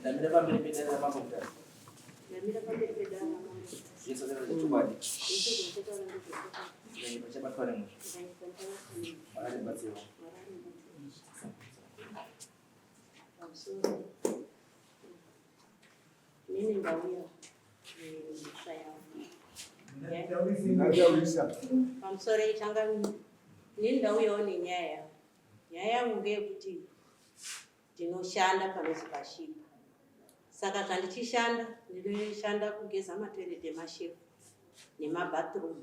Ndamira pamberi pedare ramambo Mutasa. Ndamira pamberi pedare ramambo Mutasa. Jesu akataura zvechokwadi. Jesu akataura nezvechokwadi. Ndikanyepa chabatwa nemhosva. Ndikanyepa ndichabatwa nemhosva. Mwari andibatsirewo. Mwari andibatsirewo. Pamusoro. Nini ndauya nemhosva yangu. Pamusoro ichangamire. Nini ndauyawo nenyaya yangu. Nyaya yangu ngeyekuti ndinoshanda panozi pashipa. Saka zvandichishanda ndinoshanda kugeza matoilet emashefu nemabathroom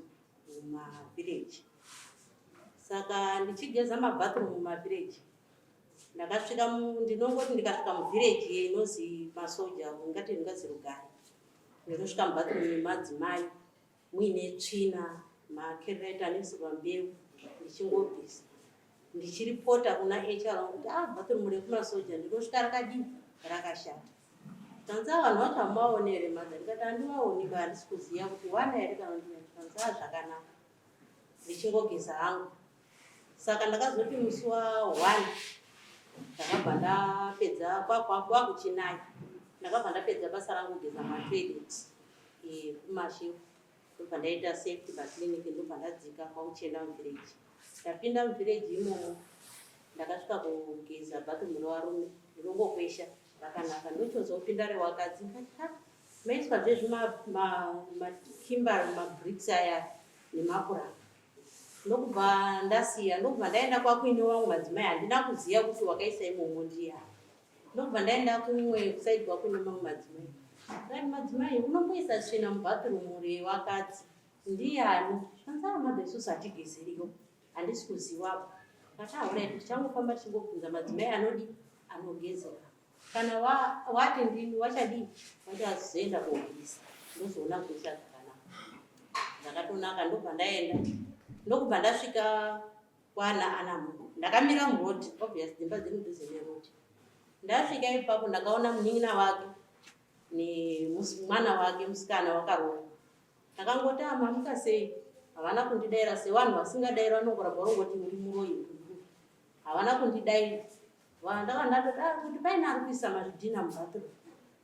mumavillage. Saka ndichigeza mabathroom mumavillage ndakasvika ndinongoti ndikasvika muvillage inozi masoja ungati ndingazi rugare ndinosvika mubathroom yemadzimai muine tsvina makererite anoisirwa mbeu ndichingobvisa ndichiripota kuna hr kuti ah bathroom rekumasoja ndinosvika rakadii rakashata tanzi a vanhu vacho hamuvaoni here madha ndikati handivaoni ba handisi kuziva kuti wana here kana kuti tanzi a zvakanaka ndichingogeza hangu saka ndakazoti musi wa one ndakabva ndapedza kwakuchinaya ndakabva ndapedza basa rangu kugeza matoilet ekumashefu ndobva ndaita safety paclinic ndobva ndadzika kwakuchienda muvillage ndapinda muvillage imomo ndakasvika kugeza bathroom revarume ndinongokwesha rakanaka ndochozopinda rewakadzi ndikati ha maiswa zvezvimakimba mabricks aya nemapuranga ndokubva ndasiya ndokubva ndaenda kwakuine vamwe madzimai handina kuziva kuti wakaisa imomo ndiyani ndokubva ndaenda kumwe kusaidi kwakuine mamwe madzimai ndikati madzimai unomboisa tsvina mubathroom revakadzi ndiyani zvikanzi a madha isusu hatigezeriyo handisi kuzivapo ndati ahoraiti tichangofamba tichingobvunza madzimai anodi anogezera kana wati ndini wachadii wachazoenda kobvisa ndozoona kuisa zvakanaka zvakatonaka ndobva ndaenda ndokubva ndasvika kwana ana ndakamira muroad obvious dzimba dziri mudhuze neroad ndasvika ipapo ndakaona munin'ina wake nemwana wake musikana wakaroora ndakangoti ah, mamuka sei havana kundidaira sevanhu vasingadaira vanongoramba vongoti uri muroyi havana kundidaira Ndakanga ndatoti ah, kuti paine ari kuisa mazvidhina mubathroom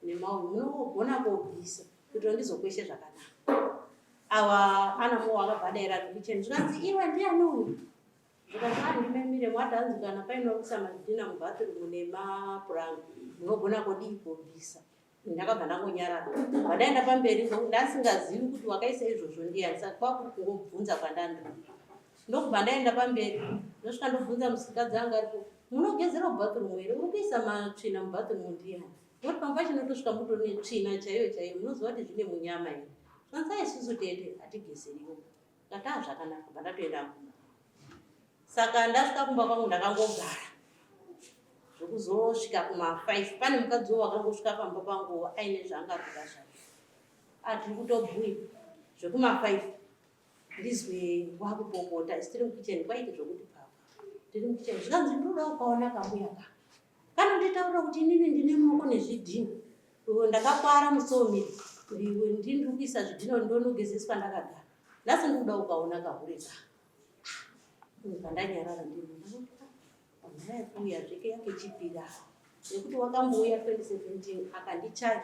nemauyu munogona kobvisa kuitira ndizokweshe zvakanaka. Awa ana mowa akabva adaira ari kukicheni zvikanzi iwe ndiani uyu? Zvikanzi ah ndimemire mwati hanzi kana paine ari kuisa mazvidhina mubathroom nemapuranga munogona kodii kobvisa. Ndakabva ndangonyarara pandaenda pamberi ndasingazivi kuti wakaisa izvozvo ndiyani saka kwakuri kungobvunza kwandandiri ndokubva ndaenda pamberi ndosvika ndobvunza musikadzi anga aripo munogezera mubathroom here uri kuisa matsvina mubathroom ndiyani nokuti pamwe pacho inotosvika mutori netsvina chaiyo chaiyo munoziva kuti zvine munyama here zvanzi aisusu tete hatigezeriwo ndati a zvakanaka bva ndatoenda kumba Saka ndasvika kumba kwangu ndakangogara zvekuzosvika kuma 5 pane mukadzi wo wakangosvika pamba pangu aine zvaanga kuda zvake atiri kutobhuya zvekuma 5 ndizwe wakupopota isi tiri mukitchen kwaite zvekuti papa tiri mukitchen zvikanzi ndinoda kukaona kambuya ka kanonditaurira kuti inini ndine maoko nezvidhina ndakakwara musomiri ndini ndiri kuisa zvidhina ndonogezeswa ndakagara nhasi ndikuda kukaona kahure ka Ndanyarara ndini ndakati kuuya zveke yake chipira nekuti wakambouya 2017 akandichaya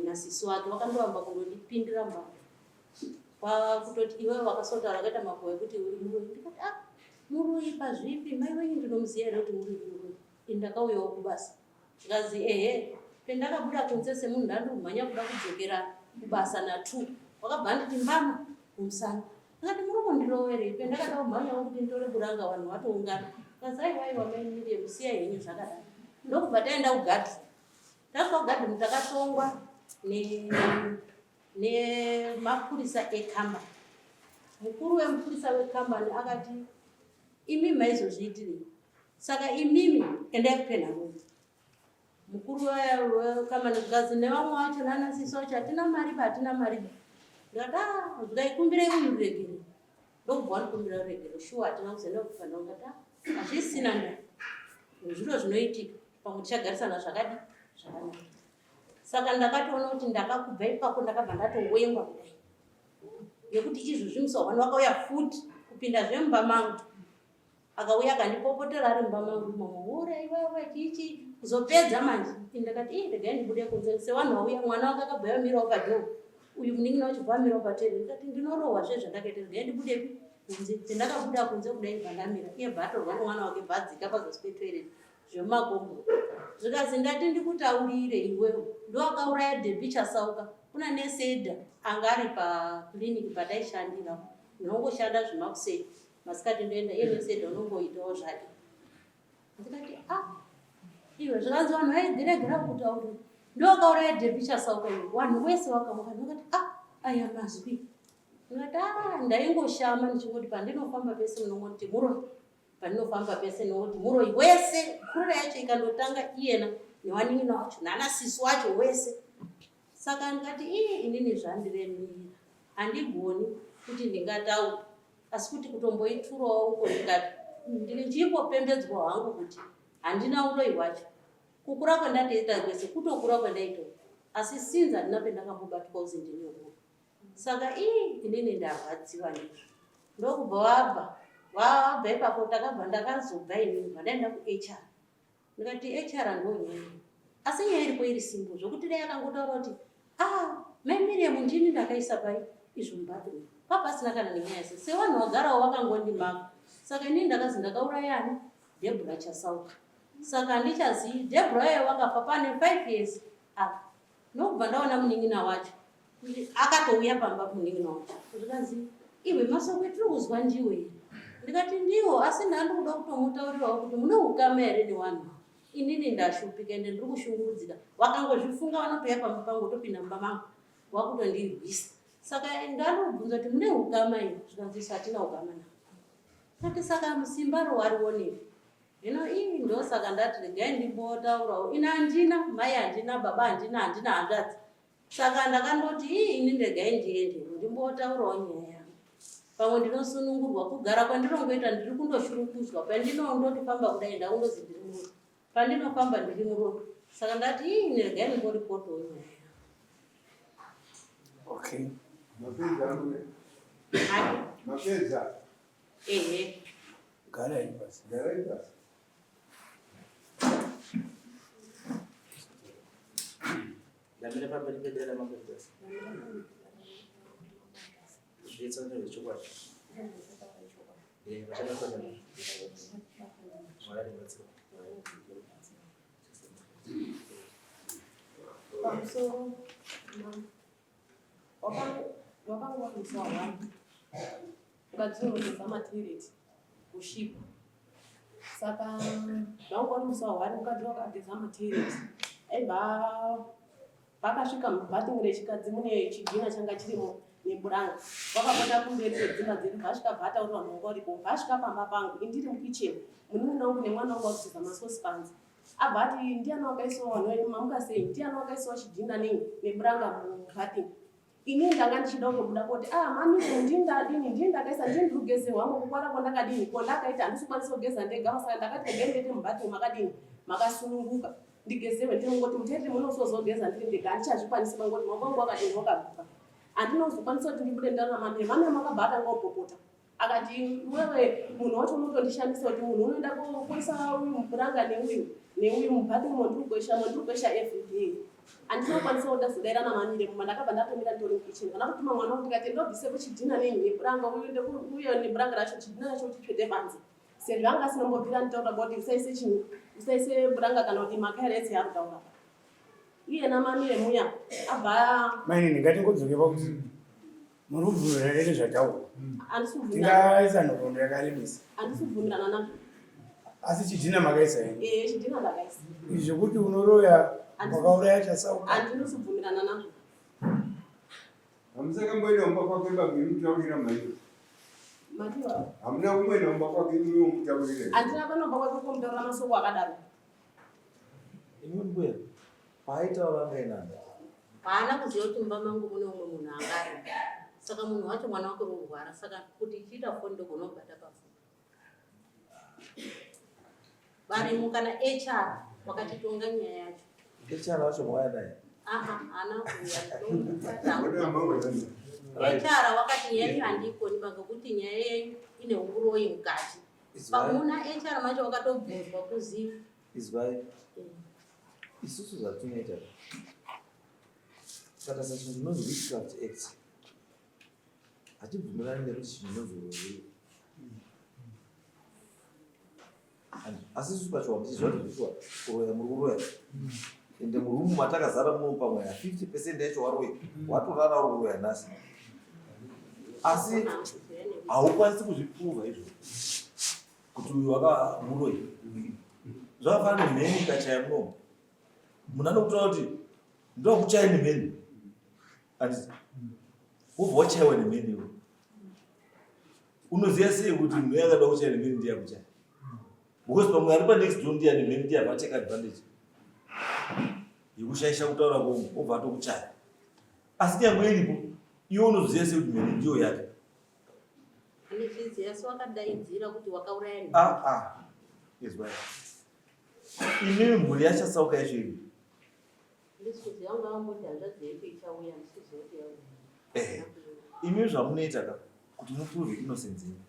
nasisi wake wakandovamba kundondipindira mbama kwakutoti iwewe wakasotaura wakaita makuhwa ekuti uri muroyi ndikati ah muroyi pazvipi mai wenyu ndinomuziva here kuti muri muroyi ini ndakauyawo kubasa Zvikanzi ehe pendakabuda kunze semunhu ndandikumhanya kuda kudzokera kubasa na2 wakabva anditi mbama kumusana ndikati muri kundiroverei pendakada kumhanyawo kuti nditore buranga vanhu vatoungana kanzi aiwa aiwa mai Miriam siyai henyu zvakadaro ndokubva taenda kugadhi tasvika kugadhi takatongwa nemapurisa ekambani mukuru wemupurisa wekambani akati imi maizozviitirei Saka imimi endai kupenharume. Mukuru wekamani zvikanzi nevamwe vacho nana sisi vacho hatina mari ba hatina mari ba. Ndikati ah zvikaikumbirei uyu ruregerero. Ndokubva wandikumbira ruregerero shuwa hatina kuzoenda kupenharume ndikati ah hazvisina ndaa. Zviro zvinoitika pamwe tichagarisana zvakadi zvakanaka. Saka ndakatoona kuti ndakakubva ipapo ndakabva ndatowengwa kudai. Ngekuti izvozvi musi wavanhu vakauya futi kupinda zvemumba mangu. Akauya akandipopotera ari mumba mangu imomo, ura iwewe chichi kuzopedza manje. Ini ndakati ii regai ndibude kunze sevanhu vauya, mwana wake akabva yamirawo padhoo, uyu munin'ina wacho bva amirawo patebe. Ndikati ndinorohwa zve zvandakaita, regai ndibudepi kunze. Ndakabuda kunze kudai bva ndamira, iye bva atorwa nemwana wake bva adzika pazasi petoilet zvemumakombo. Zvikazi ndati ndikutaurire iwewe ndoakauraya Debi Chasauka kuna Neseda anga ari paclinic pataishandira. Ndinongoshanda zvemakuseni masikati ndoenda iye Neseda unongoitawo zvake. Ndikati ah iwe zvikanzi vanhu vaigiregira kutaurira ndoakauraya Debi Chasauka iwe vanhu wese vakamuka. Ndikati ah aya mazwi. Ndikati ah ndaingoshama ndichingoti pandinofamba pese munongoti muroyi pandinofamba pese nokuti muroyi wese kurura yacho ikandotanga iyena newanin'ina wacho nana sisi wacho wese. Saka ndikati ii inini zvandiremira handigoni kuti ndingataura asi kuti kutomboiturawo uko ndikati ndichingopembedzwa hangu kuti handina uroyi hwacho. Kukura kwandatoita kwese kutokura kwandaita asi since handina pendakambobatwa kuzi ndine uroyi. Saka ii inini ndarwadziwa ndizvo. Ndokubva wabva wabva ipapo takabva ndakazobva inini bva ndaenda kuHR. Ndikati HR ndonyaya. Asi nyaya iripo iri simple zvokuti dai akangotaura kuti ah mai Miriam ndini ndakaisa pai izvo mubathroom. Papasina kana nenyaya yese. Sevanhu vagarawo vakangondimaka. Saka inini ndakazi ndakauraya ani? Debra Chasauka. Saka handichazivi Debra iyoyo wakafa pane 5 years apa. Ndokubva ndaona munin'ina wacho akatouya pamba munin'ina wacho zvikanzi iwe masoko etiri kuzwa ndiwe here ndikati ndiwo asi ndandikuda kutomutaurirawo kuti mune ukama here newanhu inini ndashupika ende ndiri kushungurudzika wakangozvifunga vanotouya pamba pangu topinda mumba mangu wakutondirwisa saka ndandikubvunza kuti mune ukama here zvikanzi isu hatina ukama navo kati saka simba rowarionepi Hino ii ndosaka ndati regai ndimbotaurawo ini handina mai handina baba handina handina hanzvadzi saka ndakandoti ii ini regai ndiende ndimbotaurawo nyaya yangu pamwe ndinosunungurwa kugara kwandinongoita ndiri kundoshurukudzwa pandinondoti famba kudai ndakundozi ndiri muroyi pandinofamba ndiri muroyi saka ndati ii ini regai ndimboripotawo nyaya yangu. Okay. Mapedza amune. Mapedza. Ehe. Garai pasi. Garai pasi. Ndamira pamberi pedera mambo Mutasa. Zvitsa ndezvechokwadi. Eh, vachada kuenda. Mwari batsira. Pamusoro wakanga uri musi wa one ukadzinogeza matoilet kushipa saka wanga uri musi wa one mukadzi wakageza matoilet aibva paakasvika mubathroom rechikadzi mune chidhina changa chirimo nepuranga wakapota kumberi kwedzimba dzedu bvasvika bvataurira vanhu vanga varipo bvasvika pamba pangu indiri mukitchen munin'ina wangu nemwana wangu wakugeza masosi panze Abva ati ndiani wakaisiwa vanhu venyu mamuka sei ndiani wakaisiwa chidhina nei neburanga mubathing ini ndanga ndichida kutobuda koti ah mami ndini ndadini ndini ndakaisa ndini ndiri kugezerwa mo kukwara kwandakadini ko ndakaita handisi kukwanisa kugeza ndega saka ndakati regai ndiende mubathing makadini makasununguka ndigezewe ndinongoti muteereri munosozogeza ndiri ndega handichazvikwanisi bangoti maoko angu akadini wakaguka handinozokwanisa kuti ndibude ndana mami mami makabva atanga kupopota Akati iwewe munhu wacho unotondishamisa kuti munhu unoenda koisa uyu mupuranga neuyu neuyu mubathroom mondiri kukwesha mondiri kukwesha everyday handina kukwanisa kuti ndazodaira namamire muma ndakabva ndatomira nditori mukitchen kana kutuma mwana wangu ndikati ndobvise kuchidhina nei nepuranga uyu uye nepuranga racho chidhina racho uchitsvete panze sezvo anga asina mbobvira nditaura kuti usaise chinhu usaise puranga kana kuti makaira ese arikutaura iye namamire muya abva mainini ngatingodzoke pakuti Muri kubvumirana here nezvataurwa? Tingaisa nhoroondo yakaremesa. Handisi kubvumirana nazvo. Asi chidhina makaisa here? Eh, chidhina ndakaisa. Izvi zvekuti unoroya wakauraya chasauka. Handisi kubvumirana nazvo. Hamusakamboenda kumba kwake baba mutaurira mhani. Matiwa. Hamuna kumboenda kumba kwake mutaurira. Handina kuenda kumba kwake kumutaurira masoko akadaro. Imwe mbuya paaitaura ngainani. Haana kuziva kuti mumba mangu mune umwe munhu anga arimo. Saka munhu wacho mwana wake uri kurwara saka kuti ichiita foni ndogona kubata pafoni. Varimo kana HR wakatitonga nyaya yacho. HR wacho mauya naye? Aha, haana kuuya. HR wakati nyaya yenyu handikoni banga kuti nyaya yenyu ine uroyi mukati. Pamuna HR macho wakatobvunzwa kuzi izwai isusu zvatinoita tikatarisa chinhu chinonzi witchcraft act hatibvumirani nekuti chinhu chinonzi uroyi asi isusu pachiwanhu tichiziva kuti zveshuwa kuroya muri kuroya ende murumu matakazara muno pamweya 50 percent yacho waroya watorara uri kuroya nhasi asi haukwanisi kuzviprova izvo kuti uyu waka muroyi zvakafanana nemheni ikachaya munomu munhu anokutora kuti ndokuchaya nemheni anditi wobva wachaiwa nemheni iwe unoziva sei kuti munhu yakada kuchaya nemheni ndiye akuchaya because pamwe ari panext door ndiye ane mheni ndiye abva atake advantage yekushaisha kutaura kwomwe obva atokuchaya asi nyangwe iripo iwe unoziva sei kuti mheni ndiyo yake ah, ah. Imimi mhuri yachasauka yacho iri Imi zvamunoita ka kuti muprove innocence yenyu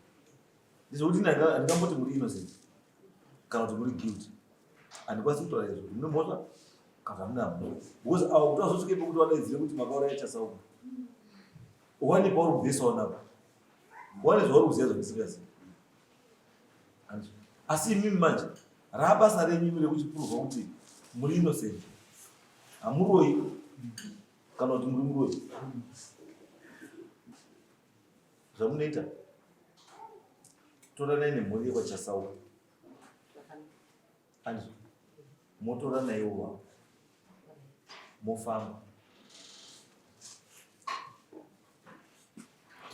ndizvokuti handingamboti muri innocent kana kuti muri guilty handikwanisi kutaura izvo kuti mune mhosva kana hamuna hamuna because avo kuti vazosvike pekuti vadaidzire kuti makauraya chasauka wane pauri kubvesawo napo wane zvauri kuziva zvandisingazivi Asi imimi manje raabasa renyu imi rekuchiprova kuti muri innocent hamuroyi kana kuti muri muroyi zvamunoita toranai nemhuri yekwachasauka andizvo motora naiwo wavo mofamba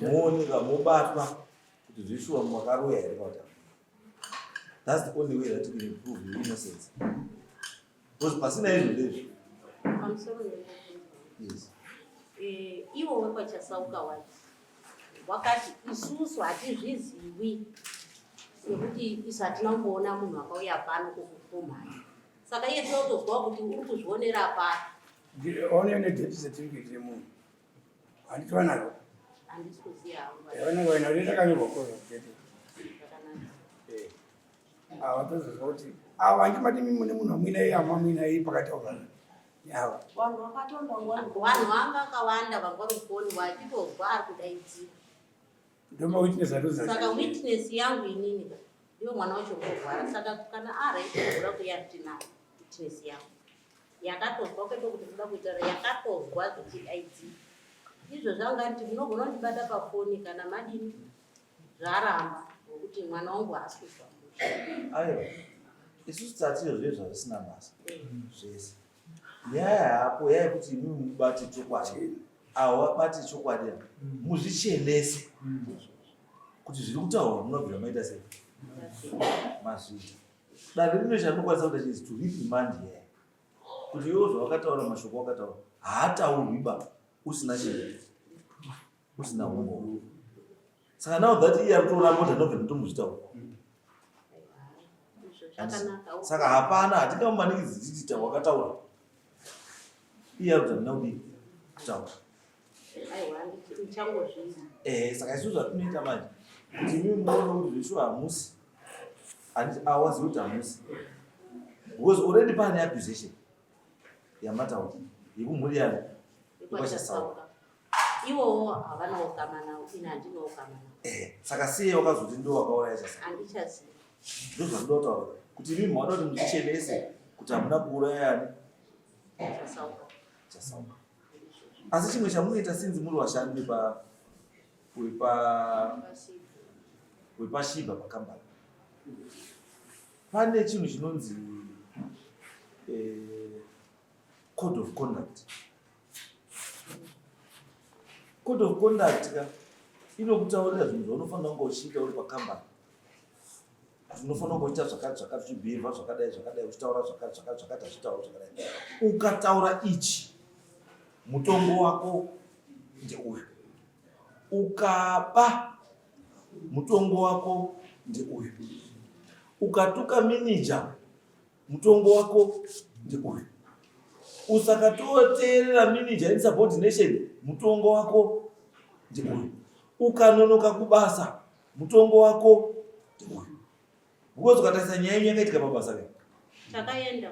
mooneka mobatwa kuti zveshuwa makaroya here kana kuti that's the only way that you can improve your innocence because pasina izvo ndezvo yes eh, iwo wekwachasauka wacho wakati isusu hatizviziwi nekuti isu hatina kumboona munhu akauya pano kukupumhai saka iye tinotozwawo kuti uri kuzvionera papi one nedeath certificate yemunhu handiti vanaro handisi kuziva hangu vanenge vainaro itakanyorwa kozva chete eh. ava tozozwa kuti ava handiti mati mune munhu amuinaye amamuinaye pakataurana ava vanhu vakatonda vanhu vanga vakawanda vanga vari kufoni vachitozwa ari kudaidzira ndoma witness atoza saka witness yangu inini ka ndiyo mwana wacho kurwara saka kana araikugura kuya tinayo witness yangu yakatozwa kwete kuti kuda kuita yakatozwa zvichidaidzira izvo zvanga nditi munogona kundibata pafoni kana madini zvaramba nokuti mwana wangu haasi kuzwa mushe aiwa isusu tatiyo zve zvazvisina basa zvese nyaya yako yayekuti imimi mubate chokwadi avo vabate chokwadi ava muzvichenese kuti zviri kutaurwa munobvira maita sei mazviita dare rino charinokwanisa kuita chii to reprimand here kuti iwo zvawakataura mashoko wakataura haataurwi ba usina chii usina umbowo saka now that iye ari kutoramba kuti anobva ndotomuzvitaura saka hapana hatingamumanikidzi titi tawakataura iye ari kuti handina kudii kutaura Eh, saka isu zvatinoita manje kuti imi muone kuti zveshuwa hamusi handiti awazivi kuti hamusi because already pane accusation yamataura yekumhuri yavo yekwachasauka ivowo havana ukama navo ini handina ukama navo eh, saka siye wakazoti ndo wakauraya chasauka handichazivi ndozvandinoda kutaura kuti imi mhada kuti muzvichenese kuti hamuna kuuraya ani chasauka chasauka Asi chimwe chamunoita sinzi muri vashandi wepashibha pakambani pane chinhu chinonzi eh, code of conduct. Code of conduct ka inokutaurira zvinhu zvaunofanira kunge uchiita uri pakambani unofanira kuita zvakati zvakati uchibhirwa zvakadai zvakadai uchitaura zvakati zvakati zvakati achitaura zvakadai ukataura ichi mutongo wako ndeuyu ukaba mutongo wako ndeuyu ukatuka minija mutongo wako ndeuyu usakatoteerera minija insubordination mutongo wako ndeuyu ukanonoka kubasa mutongo wako ndeuyu. Because ukatarisa nyaya yenyu yakaitika pabasa ke. Takaenda.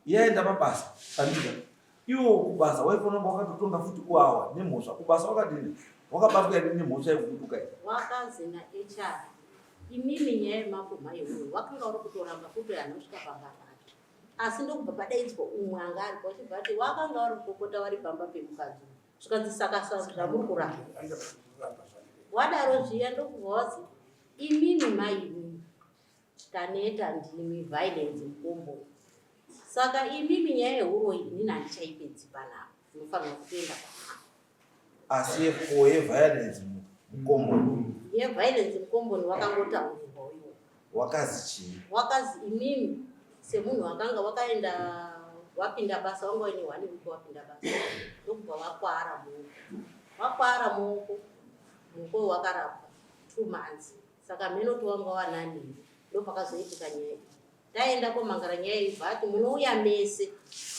Yaenda pabasa. Andika. Iwo kubasa waifanira kunge wakatotonga futi kuawa nemhosva. Kubasa wakadini? Wakabatwa here nemhosva yekukutuka iyi? Wakazi na HR. Imimi nyaya yemapumha iyoyo wakanga uri kutoramba kuti anosvika pamba pake. Asi ndokubva padaidzwa umwe anga aripo achibva ati wakanga uri kupopota wari pamba pemukadzi uyu. Zvikanzi saka zvamuri kuramba. Wadaro zviya ndokubva wazi imimi mai imimi taneta ndimi violence mukombo saka imimi nyaya yehuroyi inini handichaipedzi panapa munofanirwa kutoenda panapa asi yefo yeviolence mukomboni yeviolence mukomboni wakangotaurirwa uyo wakazi chii wakazi imimi semunhu wakanga wakaenda wapinda basa wanga uine one week wapinda basa ndokubva wakwara muoko wakwara muoko muoko wakarapwa 2 months. Saka mheno kuti wanga wanani here, ndopakazoitika nyaya iyi. Taenda komangara nyaya iyi bvati munouya mese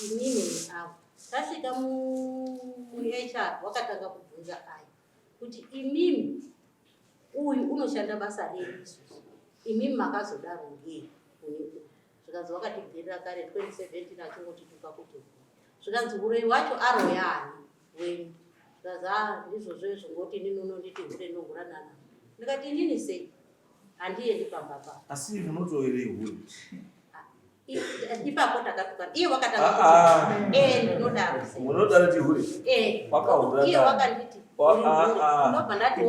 imimi neavo. Tasvika muHR wakatanga kubvunza aya kuti imimi uyu unoshanda basa rei isusu, imimi makazodaro ngei kune uyu. Zvikanzi wakatibvirira kare 2017 achingotituka kuti zvikanzi uroyi wacho aroyani wenyu. Zvikanzi a ndizvozvo izvo ngoti inini unonditi hure nohura nana. Ndikati inini sei handiendi pamba pa Asi munotoerei hure? Ipapo takatukana iye wakatanga Ah, ah. kuti ndinodaro sei. Munodaro ti hure? Eh. Wakahura Iye nani? wakanditi uri hure. Ndobva ndati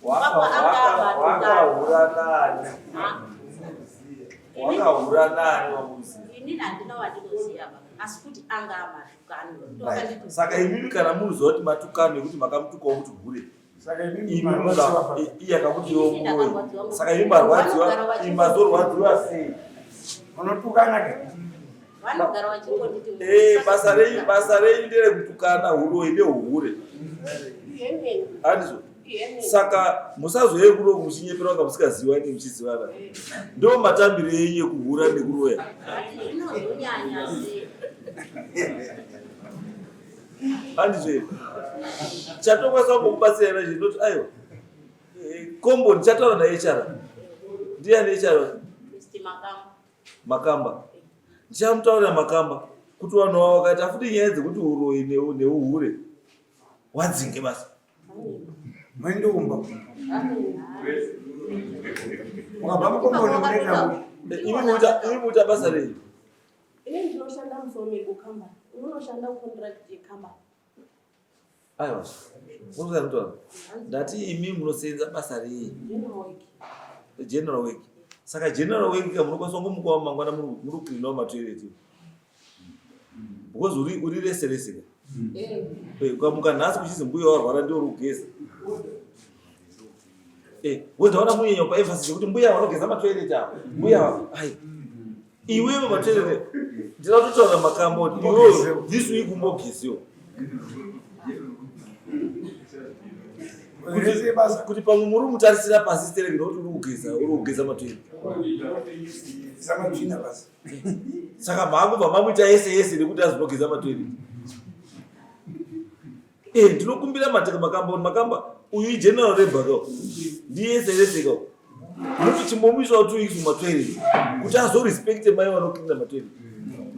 Papa anga Wakahura nani? Ah. Wakahura nani wamuziva? Inini handina wandinoziva ba, asi kuti anga amatukano. Ndokanditi Saka imimi kana muruziva kuti matukano ekuti makamutukawo kuti hure, Saka imimi imi marwadziwa pa iye akakuti iwo Inini muroyi. ndakarwadziwa. Saka imi marwadziwa, Vanogara imi mazorwadziwa sei? Munotukana ke. Vanogara vachingonditi Basa renyu nderekutukana, huroyi neuhure. Ihemeni. Handizvo? Ihemeni. Saka musazoye kuno muchinyepera kunga musingaziwani muchizivana. Ndo matambiro enyu ekuhura nekuroya. Ati zvinozonyanya sei? Handizvo here? Chatokwanisa kungokubatsira ina chinoti aiwa, kombo ndichataura naHR. Ndiani HR? Mr Makamba. Makamba. Ndichamutaurira Makamba kuti vanhu ava vakaita futi nyaya dzekuti uroyi neuhure, wadzinge basa. Mwendiumba. Mukabva mukomboni munoenda. Imi muita basa rei? Ini ndinoshanda musomeri kukambani, unonoshanda kucontract yekambani. Aiwa, munotaura ndati imi munosenza basa rei? General work. General work. Saka general work ka munokwanisa kungomukawo mangwana muri kucleanawo matoilet, because uri rese rese ka. Ukamuka nhasi kuchizi mbuya warwara, ndiwo uri kugeza. Wondaona munyenya pa emphasis yekuti mbuya vanogeza matoilet ava, mbuya ava. Ai, iwewe matoilet ndinoda kutotaura Makamba kuti iwewe this week umbogezewo. Rese basa. Kuti pamwe muri mutarisira pasi stereki nokuti uri kugeza matoilet. Samatsvina basa. Saka maakubva mamuita yese yese nekuti azvinogeza matoilet. Ndinokumbira mateka Makamba kuti Makamba uyu igeneral labour ka, ndiyese yese ka, muti chimbomuisawo 2 weeks mumatoilet kuti azorespecte mai vanocleana matoilet.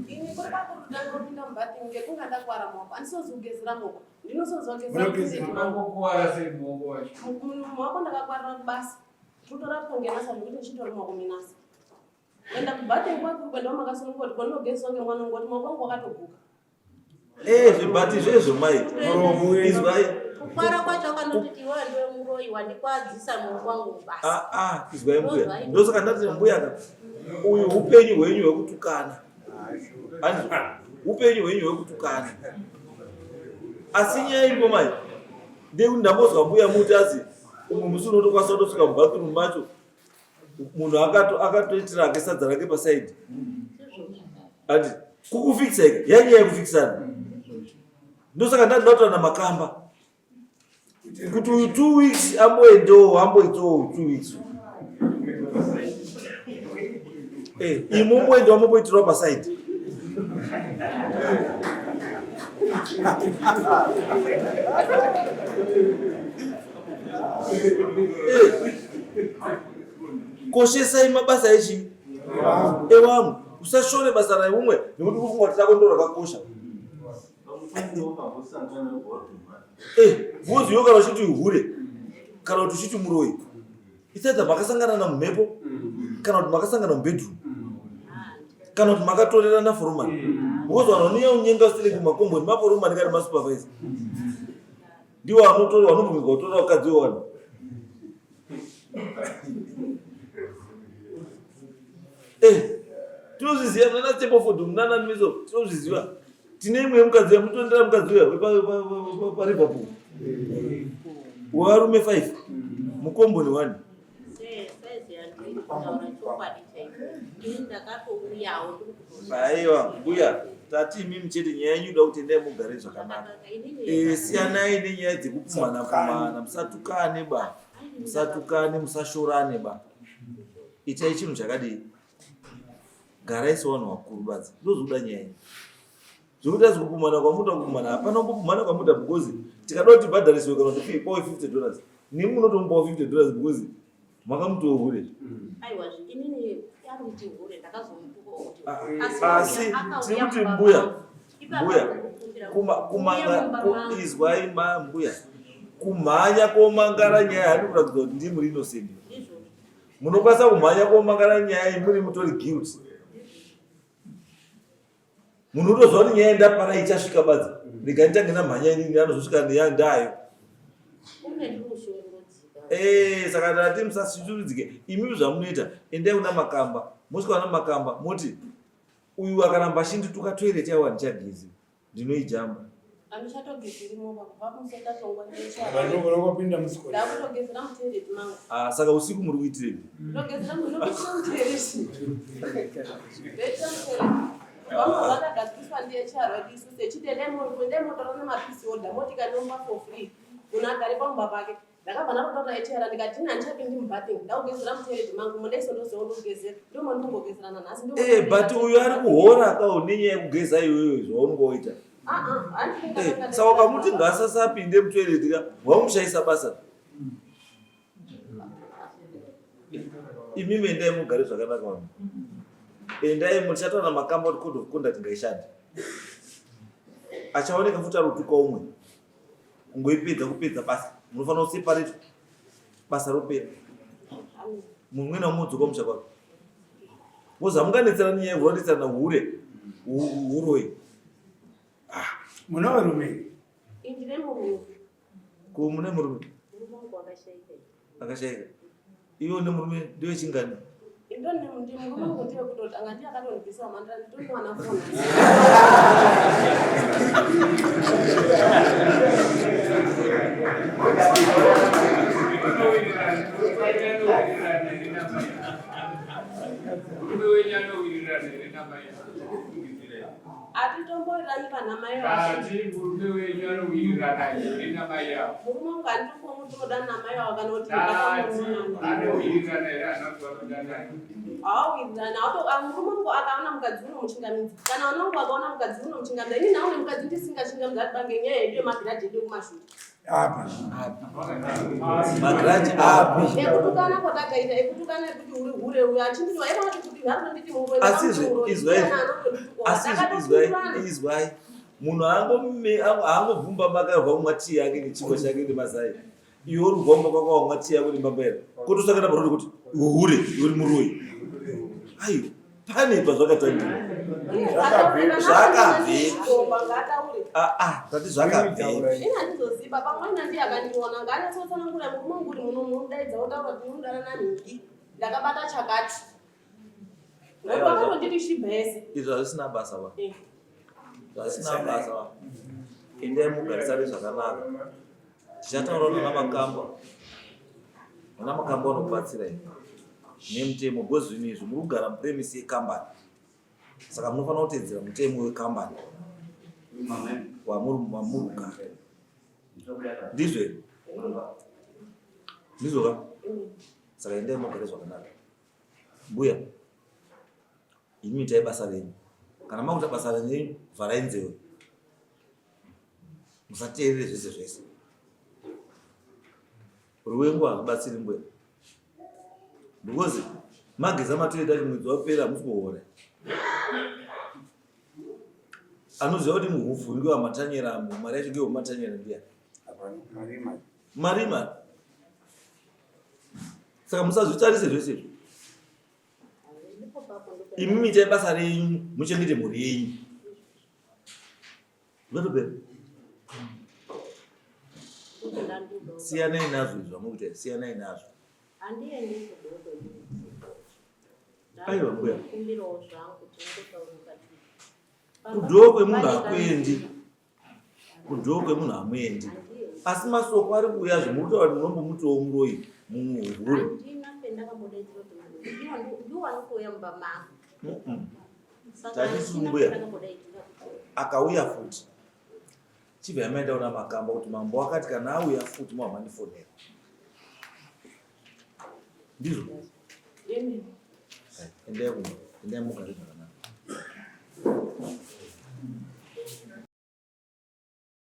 Ini kuri kwakuri kupinda mubathroom ngekunga ndakwara maoko, handisozi kugezera maoko, ndinosozogezera. Munogezera. Unongokuwara sei muoko wacho? Maoko ndakakwarira kubasa, kutorapwa ngenasa zvekuti ndichitori maoko menasa. Kuenda kubathroom kwakuri kuenda makasununguka kuti kondogezwa ngemwana wangu, kuti maoko angu akatoguka. Zvibhati zvezvo mai. Muromo. Izwai. Kukwara kwacho akandotiti iwewe ndiwe muroyi wandikwadzisa muoko wangu mubasa. Ah, ah, izwai mbuya, ndosaka ndati mbuya ka, uyu upenyu hwenyu hwekutukana. Handizvo? Upenyu hwenyu hwekutukana. Asi nyaya iripo mai ndeyekuti ndambozwa mbuya muti azi umwe musi unotokwanisa kutosvika mubathroom macho, munhu akatoitira ake sadza rake pasaidi, ati kukufikisa ika yanyaya yekufikisana. Ndosaka ndati ndataura naMakamba kuti uyu 2 weeks amboendewo, amboitawo 2 weeks. Imi mumboendewo, mumboitirawo pasaidi. Koshesai mabasa echii ewamwe. Usashore basa reumwe nekuti kufunga kuti rako ndo rakakosha. Eh, vozi iwe kana uchiti hure kana kuti uchiti muroyi it's either makasangana namumhepo kana kuti makasangana mubedroom kana kuti makatorerana foromani because vanhu vanouya kunyenga usiri kumakomboni maforomani kana masupervisor ndiwo anotora vanobvumidzwa kutora vakadzi vevanhu eh, tinozviziva munana stepoford munana miso tinozviziva tine imwe yemukadzi yamutondera mukadzi uya paliverpool wevarume 5 mukomboni one aiwa mbuya tati imimi chete nyaya yenyu ida kuti endai mugare zvakanaka eh, siyanai nenyaya dzekupumhana pumhana musatukane ba musatukane musashorane ba itai chinhu chakadii garai sevanhu vakuru badzi ndozoda nyaya iyi zvekuti azi kupumhana kwamuda kupumhana hapana kumbopumhana kwamuda because tikada kuti tibhadhariswe kana kuti pawe 50 dollars nemi munotomupawo 50 dollars because makamutowo hure ah, asi tiri kuti mbuya mbuya kumanga izwai ma mbuya kumhanya komangara nyaya handi kuratidza kuti ndimuri innocent munokwanisa kumhanya komangara nyaya iyi muri mutori guilty munhu utoziva kuti nyaya ndapara ichasvika badzi rega nditange ndamhanya inini anozosvika ndayo eh, saka ndati musashungurudzike imimi zvamunoita endai kuna makamba mosvika kuna makamba moti uyu akaramba achindituka toilet yawo handichagezi ndinoijamba ah, saka usiku muri kuitirei Ndakabva ndatotaura HR ndikati ini handichapindi mubathing ndakugezera mutoilet mangu mudaiso ndoziva ndogezera ndomo ndikungogezera nanhasi eh, but uyu ari kuhora ka nenyaya yekugeza iwewe zvaunenge waita ah, ah, eh, saka ukamuti ngaasasapinde mutoilet ka wamushaisa basa imimi endai mugare zvakanaka vanhu endai muchataura makamba kuti code of conduct ngaishande achaoneka futi ari kutuka umwe kungoipedza kupedza basa munofanira kuseparate basa ropera mumwe naumwe udzoka musha kwake bcause hamunganetsana nenyaya yekunetsana hure huroyi ah. muna varume ko mune murume akashaika iwe une murume ndiwe chingani Atitomboirani panhama iyo. Ati murume wenyu anowirirana here namai avo? Murume wangu anditombomutoda namai avo kana kuti Ati anowirirana here hana kuti vanodanana? Hawawirirana. Ah, murume wangu akaona mukadzi uno muchingamidzi. Kana vana wangu vakaona mukadzi uno muchingamidzi. Ini naone mukadzi ndisingachingamidzi ati bange nyaya yedu yemagiraji edu ekumashure. Apa. Magiraji api? Ekutukana kwatakaita ekutukana ekuti uri hure uyo achinditi waiva kuti kuti vanonditi muroyi. Asizve izwai. Asizve izwai izwai. Munhu haangobvumba makarwa kumwa tii yake nechingwa chake nemazai. Iwe uri kugomba kwako wamwa tii yako nembambaira. Kotosangana parori kuti iwe hure iwe uri muroyi. Ayo pane pazvakatangira. Zvakabvepi? Ah ah tati zvakabvepi? Ini handizoziva pamwe nandi akandiona ngaanyatsotsanangura murume wangu uri muno munodaidza wotaura kuti unodana nanhingi ndakabata chakati. Ngoti wakatonditi shibha yese. Izvo hazvisina basa ba. Eh. Hazvisina basa ba. Endai mugarisane zvakanaka. Tichataura nana Makamba. Vana Makamba vanokubatsirai nemutemo because zvinhu izvi muri kugara mupremise yekambani. Saka munofanira kutedzera mutemo wekambani wamuri wamuri kugara. Ndizvo here? Ndizvo ka? Saka endai mugare zvakanaka. Mbuya, imi itai basa renyu. Kana makuita basa renyu, vharai nzeve. Musateerere zvese zvese. Ruwengo harubatsiri mbuya. Because Mageza matoita kuti mwedzi wapera hamusi kuhora. Anoziva kuti muhufu ndiwo amatanyera amu, mari yacho ndiyo matanyera ndiya. Mari mari. Saka musazvitarise zvese izvo. Imimi itai basa renyu muchengete mhuri yenyu. Zvatopera. Siyanai nazvo izvo zvamuri kuita, siyanai nazvo. Aiwa mbuya. Kudhoo kwemunhu hakuendi. Kudhoo kwemunhu hamuendi. Asi masoko ari kuuya zve muri kutaura kuti munombomutiwo muroyi muhure. Tati mbuya akauya futi chibva yamaenda kuna makamba kuti mambo akati kana auya futi mohamandifonera ndizvo endai kumba endai mugare zvakanaka.